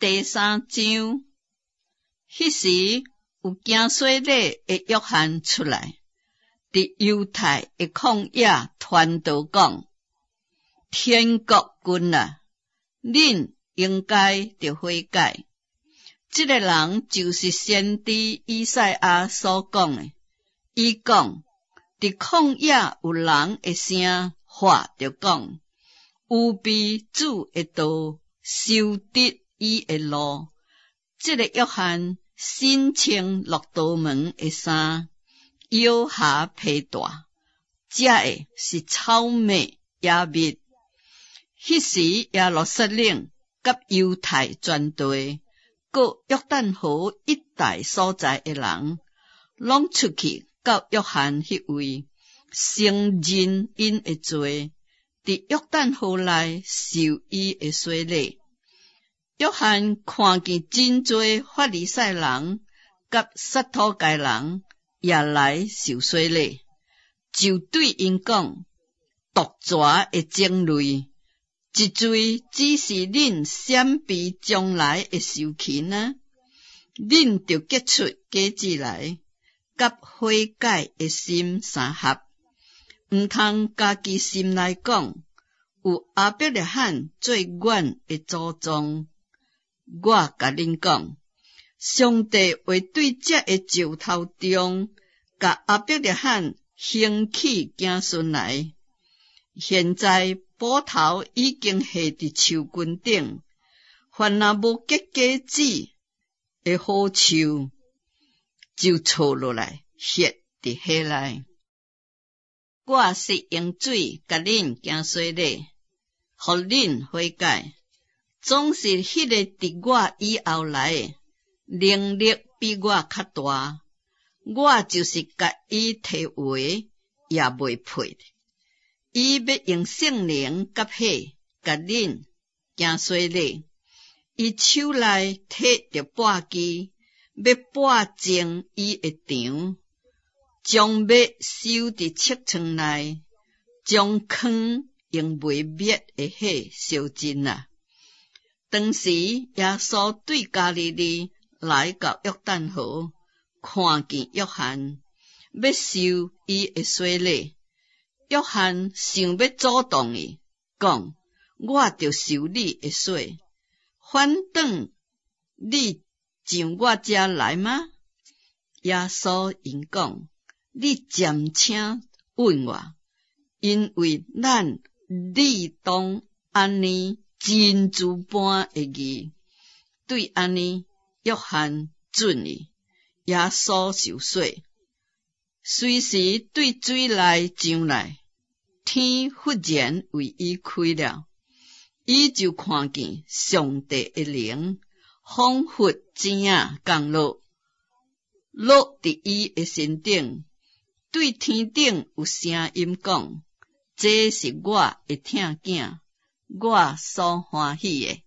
第三章，彼時有行洗禮的約翰出來，佇猶太的曠野傳道講：天國近啦，恁應該著悔改。這个人就是先知以賽亞所講的，伊講：佇曠野有人的聲喊著講：預備主的道，修直伊的路。這个約翰身穿駱駝毛的衫，腰下皮帶，食的是草麥野蜜。彼時耶路撒冷佮猶太全地，閣約旦河一帶所在的人，攏出去到約翰彼位，承認𪜶的罪，佇約旦河內受伊的洗禮。約翰看見真濟法利賽人佮撒都該人也來受洗禮，就對𪜶講：毒蛇的種類，這罪指示恁閃避將來的受氣呢？恁著結出果子來，佮悔改的心相合，毋通家己心內講：有亞伯拉罕做阮的祖宗。我共恁講，上帝會對這个石頭中，共亞伯拉罕興起子孫來。現在斧頭已經下佇樹根頂，凡若無結果子的好樹，就鋤落來，歇佇火內。我是用水共恁行洗禮，予恁悔改。總是彼个佇我以後來的，能力比我較大，我就是共伊提鞋也袂配。伊欲用聖靈佮火共恁行洗禮，伊手內提著簸箕，欲簸淨伊的場，將麥收佇穀倉內，將糠用袂滅的火燒盡啦。當時耶穌對加利利來到約旦河，看見約翰欲受伊的洗禮。約翰想欲阻擋伊，講：我著受你的洗，反轉你上我遮來嗎？耶穌應講：你暫且允我，因為咱理當按呢盡諸般的義。對按呢，約翰准伊，耶穌受洗，隨時對水內上來，天忽然為伊開了，伊就看見上帝的靈彷彿蟬仔降落，落佇伊的身頂，對天頂有聲音講：這是我的疼囝，我所歡喜的。